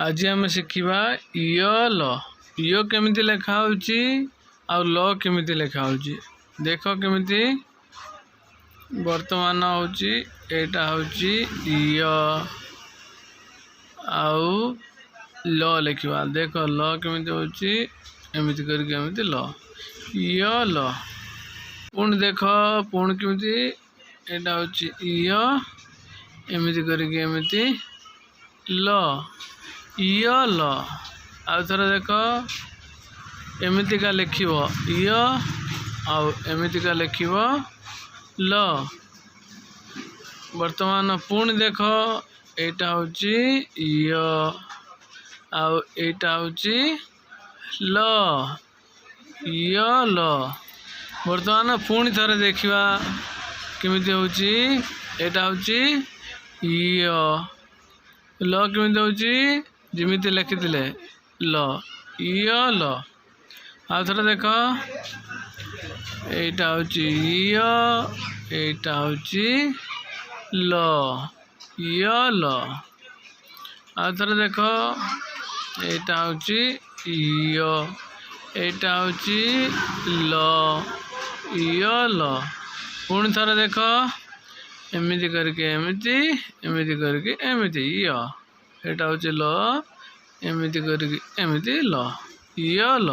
ଆଜି ଆମେ ଶିଖିବା ୟ ଲ। ୟ କେମିତି ଲେଖା ହେଉଛି ଆଉ ଲ କେମିତି ଲେଖା ହେଉଛି, ଦେଖ କେମିତି। ବର୍ତ୍ତମାନ ହେଉଛି, ଏଇଟା ହେଉଛି ୟ ଆଉ ଲ ଲେଖିବା। ଦେଖ, ଲ କେମିତି ହେଉଛି। ଏମିତି କରିକି ଏମିତି ଲ, ୟ ଲ। ପୁଣି ଦେଖ, ପୁଣି କେମିତି। ଏଇଟା ହେଉଛି ୟ, ଏମିତି କରିକି ଏମିତି ଲ, ୟ ଲ। ଆଉ ଥରେ ଦେଖ, ଏମିତିକା ଲେଖିବ ୟ ଆଉ ଏମିତିକା ଲେଖିବ ଲ। ବର୍ତ୍ତମାନ ପୁଣି ଦେଖ, ଏଇଟା ହେଉଛି ୟ ଆଉ ଏଇଟା ହେଉଛି ଲ, ୟ ଲ। ବର୍ତ୍ତମାନ ପୁଣି ଥରେ ଦେଖିବା କେମିତି ହେଉଛି। ଏଇଟା ହେଉଛି ୟ। ଲ କେମିତି ହେଉଛି? ଯେମିତି ଲେଖିଥିଲେ ଲ, ୟ ଲ। ଆଉ ଥରେ ଦେଖ, ଏଇଟା ହେଉଛି ୟ, ଏଇଟା ହେଉଛି ଲ, ୟ ଲ। ଆଉ ଥରେ ଦେଖ, ଏଇଟା ହେଉଛି ୟ, ଏଇଟା ହେଉଛି ଲ, ୟ ଲ। ପୁଣି ଥରେ ଦେଖ, ଏମିତି କରିକି ଏମିତି, ଏମିତି କରିକି ଏମିତି ୟ। ଏଇଟା ହେଉଛି ଲ, ଏମିତି କରିକି ଏମିତି ଲ, ୟ ଲ।